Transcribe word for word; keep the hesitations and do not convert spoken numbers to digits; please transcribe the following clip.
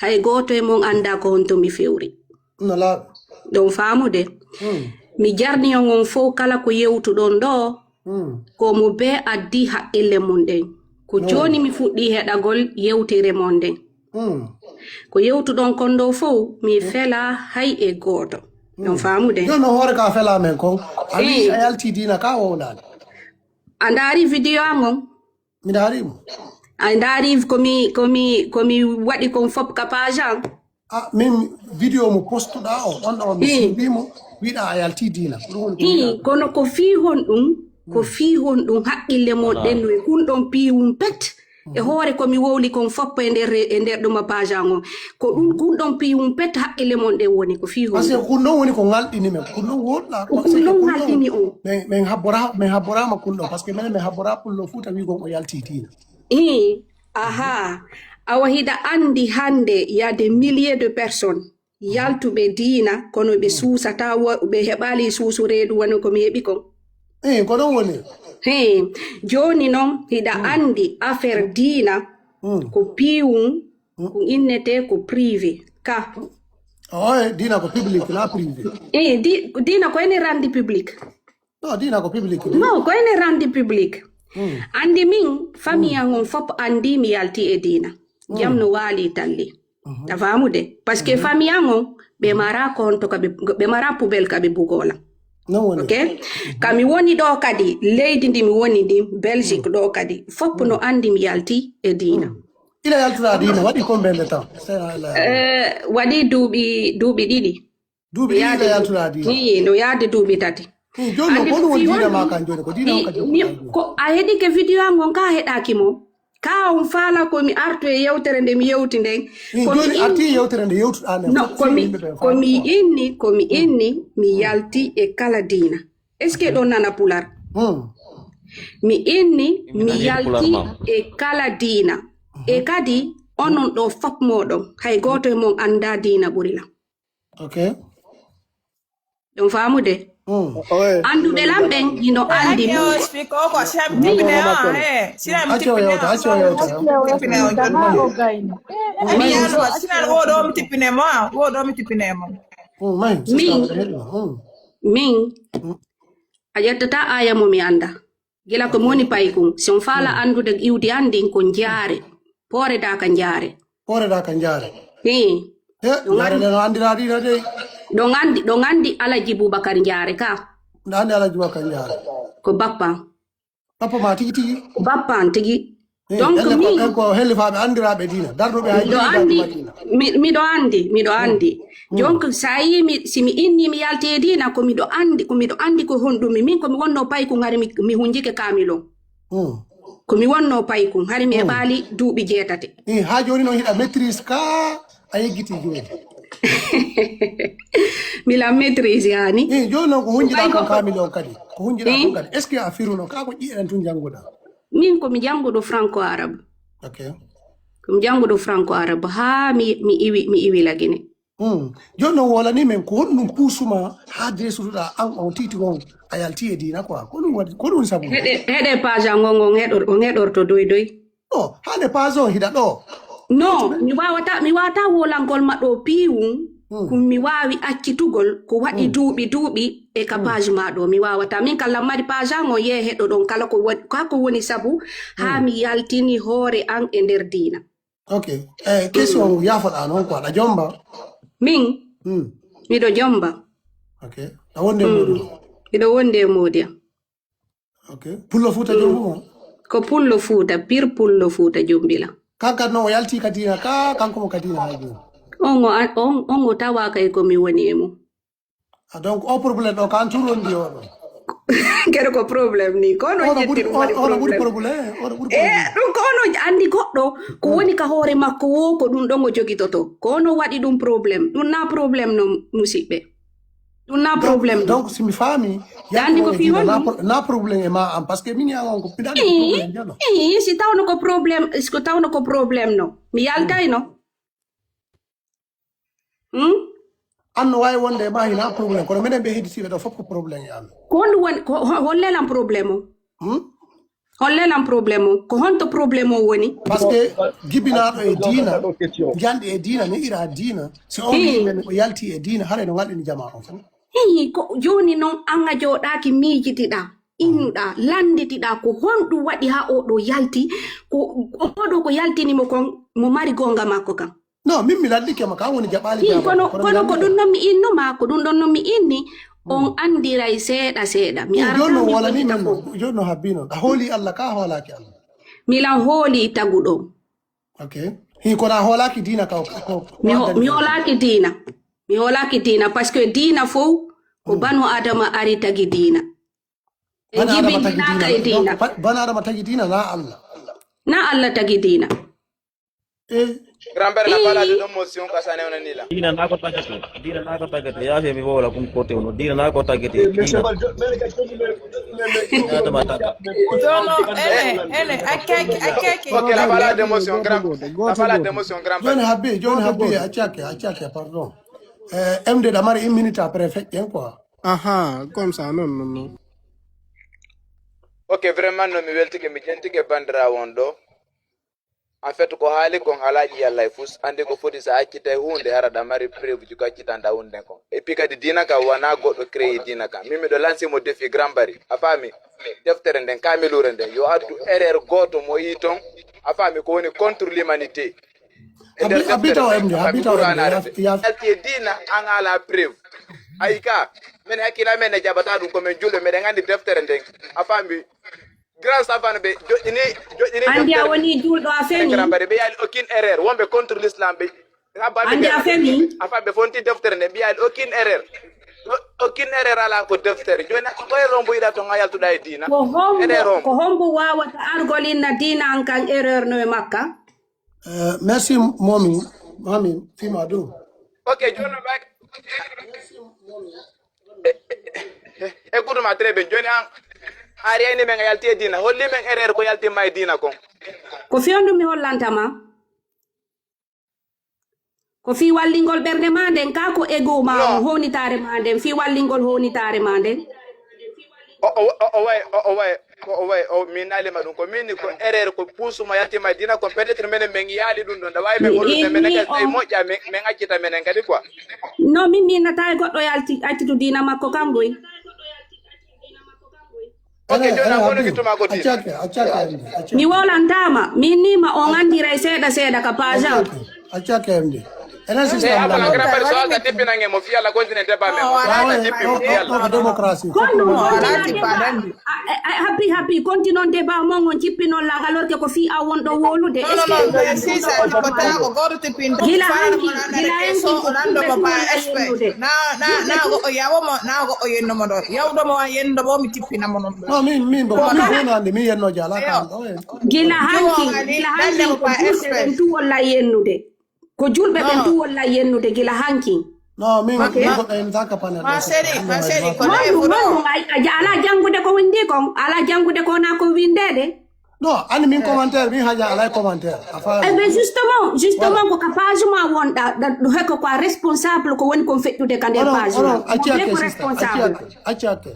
Hay gooto e mon anndaa ko honto mi fewri. No laaɓi. Ɗon faamude. Mi jarni on on fow kala ko yewtuɗon ɗoo, ko mo bee addi haqqille mum ɗen. Ko jooni mi fuɗɗii heɗagol yewtere mon nden. Ko yewtuɗon kon ɗoo fow, mi felaa hay e gooto. Ɗon faamude. Jooni on hoore ka felaa men kon. A wi'i a yalti diina ka wowlaani. A ndaari video an on? Mi ndaari mo. A ndaari ko mi, ko mi, ko mi waɗi kon fop ka page an? Ah, min video mo postuɗa o, on ɗo mi siibi mo, wiɗa a yalti diina. Ko ɗum woni ko mi Ii, kono ko fii honɗum, ko fii honɗum haqqille mon ɗen no e kun ɗon piiwum pet. E hoore ko mi wowli kon fop e nder, e nder ɗuma page an on. Ko ɗum kun ɗon piiwum pet haqqille mon ɗen woni ko fii Parce que honɗum. Kun ɗon woni ko ngalɗini men. Kun ɗon woɗɗa. Ko kun ɗon ngalɗini on. Min, min habbora, min habborama kun ɗon. Parce que minen min habbora pullo Fuuta wi'ugo o yalti diina. Ii, ahaa. Awa hiɗa anndi hannde y a des milliers de personnes yaltuɓe diina, kono ɓe suusata, wo-, ɓe heɓaali suusu reedu wano ko mi heɓi kon. Ii, ko ɗon woni. Hee, jooni non hiɗa anndi affaire diina ko piiwum, ko innete ko privé. Ka. Oye, diina ko public, na privé. Ii, di-, diina ko ene randi public. No, diina ko public de. No, ko ene randi public. Anndi min, famille an on fop anndi mi yalti e diina. Jam no waali talli. A faamude? Parce que famille an on, ɓe mara konto ka ɓe, ɓe mara poubelle ka ɓe bugola. Non woni. Ok? Ka mi woni ɗo kadi, leydi ndi mi woni ndi, Belgique ɗo kadi, fop no anndi mi yalti e diina. Ila yaltuɗa diina, waɗi combien de temps? Eh, waɗi duuɓi, duuɓi ɗiɗi. Duuɓi ɗiɗi ɓe yaltuɗaa diina? Ii, no yaade duuɓi tati. Ii, jooni non, ko ɗum woni diina maa kan jooni? Ko diina on ka jokkuɗaa jooni? Ko a heɗike video an on ka a heɗaaki mo? Ka on faala ko mi artu e yewtere nde mi yewti nden. Ii, jooni arti e yewtere nde yewtuɗaa nden. No, ko mi, ko mi inni, ko mi inni, mi yalti e kala diina. Est-ce que ɗon nana pular? Mi inni, mi yalti e kala diina. E kadi, onon ɗo fop mooɗon, hay gooto e mon anndaa diina ɓuri lan. Ok. Ɗum faamude? Annduɓe lan ɓen hino anndi mo. Acce o yewta, acce o yewta. Min, min, a ƴettata aya mo mi annda. Gila ko mi woni paykun. Si on faala anndude iwdi an ndin ko Njaare. Pooreda ka Njaare. Pooreda ka Njaare. Hii. He, Njaare nde no anndiraa diina dey. Ɗon anndi, ɗon anndi Alaji Bubakar Njaare ka. Nda anndi Alaji Bubakar Njaare. Ko bappa. Bappa ma tigi tigi. Ko bappa an tigi. Hii, donc min ko hellifaaɓe anndiraaɓe diina. Darduɓe hay diina anndi. Miɗo anndi, miɗo anndi. Donc, so a yii mi, si mi inni mi yalti e diina, ko miɗo anndi, ko miɗo anndi ko honɗum mi. Min ko mi wonno paykun hari mi, mi hunjike kaamil on. Ko mi wonno paykun hari mi heɓaali duuɓi jeetati. Eh, haa jooni noon hiɗa maîtrise ka a yeggiti jooni. Mila maîtrise yani. Eh, jooni noon ko hunjiɗa kon kaamil on kadi. Ko hunjiɗa kon kadi. Est-ce que a firuno ka ko ƴi'en tun jannguɗa? Min ko mi jannguɗo franco arabe. Ok. Ko mi jannguɗo franco arabe haa mi, mi iwi, mi iwi Lagine. Hmm. Jooni noon wolani men ko honɗum puusuma haa deesuɗuɗa an on titi on a yalti e diina quoi? Ko ɗum waɗi, ko ɗum sabu? Heɗe, heɗe page an on, on heɗor-, on heɗorto doy doy. No, hande page on hiɗa ɗo. No, mi wawata, mi wawata wolangol ma ɗo piiwum, ko mi wawi accitugol ko waɗi duuɓi, duuɓi e ka page ma ɗo. Mi wawata. Min kala mari page an on yee heɗo ɗon kala ko wa-, ka ko woni sabu haa mi yaltini hoore an e nder diina. Ok. Eh, question on yaafoɗa noon ko aɗa jomba? Min? Hmm. Miɗo jomba. Ok. A wonde e muɗum? Miɗo wonde e moodi am. Ok. Pullo Fuuta jombu mo? Ko pullo Fuuta, pir pullo Fuuta jombila. Kankan noon o yalti ka diina ka, kanko mo ka diina haa jooni? On o an-, on, on o tawaaka e ko mi woni e mum. Ah, donc o problème ɗo ko an tun wondi o ɗo? Kadi ko problème ni, ko onon ƴetti ɗum waɗi problème. Oɗo ɓuri problème, oɗo ɓuri problème. Eh, ɗum ko onon anndi goɗɗo, ko woni ka hoore makko wo, ko ɗum ɗon o jogitoto. Ko onon waɗi ɗum problème. Ɗum na problème non, musidɓe. Ɗum na problème non. Donc, si mi faami, anndi ko fii honɗum? Na pro-, na problème e ma an, parce que min ya on ko piɗani ko problème jalo. Eh, si tawno ko problème, si ko tawno ko problème no. Mi yaltayno. Hmm? An no waawi wonde e ma hina problème, kono minen ɓe hedditiiɓe ɗo fof ko problème e amen. Ko honɗum woni, ko ho-, hol lelan problème o? Hmm? Hollelan problème o. Ko honto problème o woni? Parce que jibinaaɗo e diina, janɗi e diina, neɗira diina. Si on wi men o yalti e diina, hara eno ngalɗini jamaa on fof. Hii, ko jooni noon an a jooɗaaki miijitiɗaa, innuɗaa, lannditiɗaa ko honɗum waɗi haa oo ɗoo yalti, ko oo ɗoo ko yaltini mo kon mo mari goonga makko kan. Non, min mi lanndike ma, kan woni jaɓaali. Hii, kono kono ko ɗum ɗon mi innu ma, ko ɗum ɗon non mi inni, on anndiray seeɗa seeɗa. Mi ara jooni no wolani men non, jooni no habbi non. A hooli Allah ka a hoolaaki Allah? Milan hooli taguɗo. Ok. Hii kono a hoolaaki diina ka. Mi hoolaaki diina. Mi hoolaaki diina parce que diina fow ko banu adama ari tagi diina. E jibintinaka e diina. Banu adama tagi diina na Allah. Na Allah tagi diina. Eh. Grand-père na pala de ɗon mo si on ka sane on anila. Diina na ko tagate. Diina na ko tagate. Ya fe mi wola kun kote on. Diina na ko tagate. Diina. Jono, ele, ele, a keke, a keke. Ok, la pala d'émotion, grand. La pala d'émotion, grand. Jooni habbi, jooni habbi, a cake, a cake, pardon. Eh, M D ɗa mari une minute après feƴƴen quoi. Aha, comme ça, non, non, non. Ok, vraiment, no mi weltike, mi jentike bandirawo on ɗo. En fait, ko haali kon alaa ƴiyalla e fus, anndi ko foti so a accitay huunde, hara ɗa mari preuve ji ko accitanɗa huunde nden kon. Et puis kadi diina ka wona goɗɗo créé diina ka. Min miɗo lancer mo défi grand bari. A faami? Deftere nden, kaamiluure nden, yo addu erreur gooto mo yi ton. A faami? Ko woni contre l'humanité. E nder deftere nden, a faami? Qur'aanaare nden. Yalti e diina, an alaa preuve. Ayi ka, men hakkille amen ne jaɓata ɗum, ko men julɓe, meɗen anndi deftere nden. A faami? Grand savane ɓe joɗɗini joɗɗini. Andi a woni julɗo a femi. Grand bari ɓe yaali aucune erreur. Wonɓe contre l'islam ɓe. Andi a femi. Afa ɓe fonti deftere nde ɓe yaali aucune erreur. Aucune erreur ala ko deftere. Joni ko erreur on bo yiɗa ton a yaltuɗa e diina. Ko hombo ko hombo wawata argol inna diina an kan erreur no e makka. Eh, merci momi mami fima ɗum. Ok, joni no ɓe Écoute-moi très bien. Joni an a reyni men a yalti e diina, holli men erreur ko yaltinma e diina kon. Ko fewndo mi hollantama. Ko fii wallingol ɓernde ma nden ka ko ego ma on hownitaare ma nden fii wallingol hownitaare ma nden. O o o o way o o way ko o way o min naalima ɗum ko min ko erreur ko puusuma yaltima e diina kon peut-être menen men yaali ɗum ɗon da wawi men hollude menen kadi tawi moƴƴa men accita menen kadi quoi. Non, min mi innata e goɗɗo yalti accitu diina makko kangoy. Ok, joni a wonani tuma ko diina. Mi wolantama, min ni ma on andira e seeɗa seeɗa ka pajan. Accake M D. Enen système la. Grand père so alta tippinange mo fi Allah continue débat men. Wala tippi mo fi Allah. Démocratie. Happy happy continue débat mon on tippinon lan alors que ko fi a won ɗo wolude. Gila hanki gila hanki ko ɗum ɓe ɗum walla yennude. Nago o yenno mo ɗo yawɗo mo an yenno mo mi tippina mo non ɗo. Non, min min bo ko mi fono ande mi yenno jala kan ɗo. Gila hanki gila hanki ko julɓe ɓen tu walla yennude. Ko julɓe ɓen tu walla yennude gila hanki. Non, min min ko en taka panel. Ma seri ma seri ko ne fuɗo. A ala jangude ko windi kon ala jangude ko na ko windede. Non, ani min commentaire min haja alay commentaire. Afa. Eh ben justement, justement ko ka page ma wonɗa ɗo heko ko a responsable ko woni kon feƴƴude ka nder page ma. Acci hakke sista. Acci hakke.